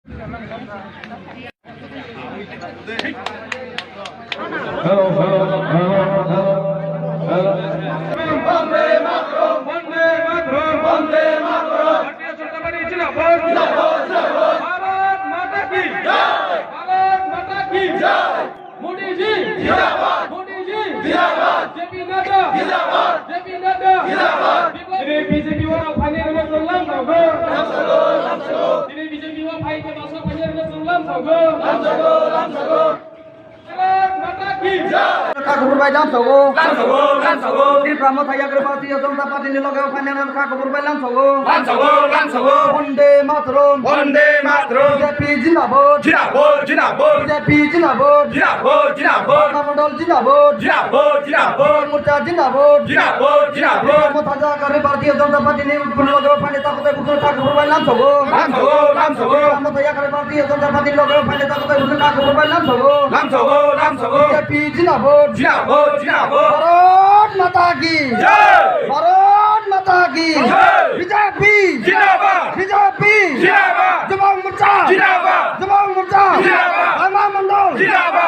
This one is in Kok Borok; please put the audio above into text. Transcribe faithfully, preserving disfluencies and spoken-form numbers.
Hello, hello, hello, hello, hello. Vande Mataram, Vande Mataram, Vande Mataram. Bharatiya Janata Party zindabad. Zindabad, zindabad. Bharat Mata ki jai. Bharat Mata ki jai. Modi ji zindabad. Modi ji zindabad. J P Nadda zindabad. J P Nadda zindabad. Dini B J P o phainai rwna chwng lam sokgo. Lam sokgo, lam sokgo. Dini B J P o phai khe baksa phainai rwna chwng lam sokgo. Lam sokgo, lam sokgo. Bharat Mata ki jai. Kha kubur bai lam sokgo. Lam sokgo, lam sokgo. Tripura Motha Yagra Bharatiya Janata Party ni loge o phainai rwna kha kubur bai lam sokgo. Lam sokgo, lam sokgo. Vande Mataram. Vande Mataram. B J P zindabad. Zindabad, zindabad. B J P zindabad. Zindabad, zindabad. Janata Mandal zindabad. Zindabad, zindabad. Morcha zindabad. Zindabad, zindabad. Motha Yagra Bharatiya Janata Party ni loge o phainai takhuk tei bukhuk kha kubur bai lam sokgo. Lam sokgo, lam sokgo. Motha Yagra Bharatiya Janata Party ni loge o phainai takhuk tei bukhuk kha kubur bai lam sokgo. Lam sokgo, lam sokgo. B J P zindabad. Zindabad, zindabad. Bharat Mata ki jai. Bharat Mata ki jai. B J P zindabad. B J P zindabad. Jubak Morcha zindabad. Jubak Morcha zindabad. Rangma Mandal zindabad.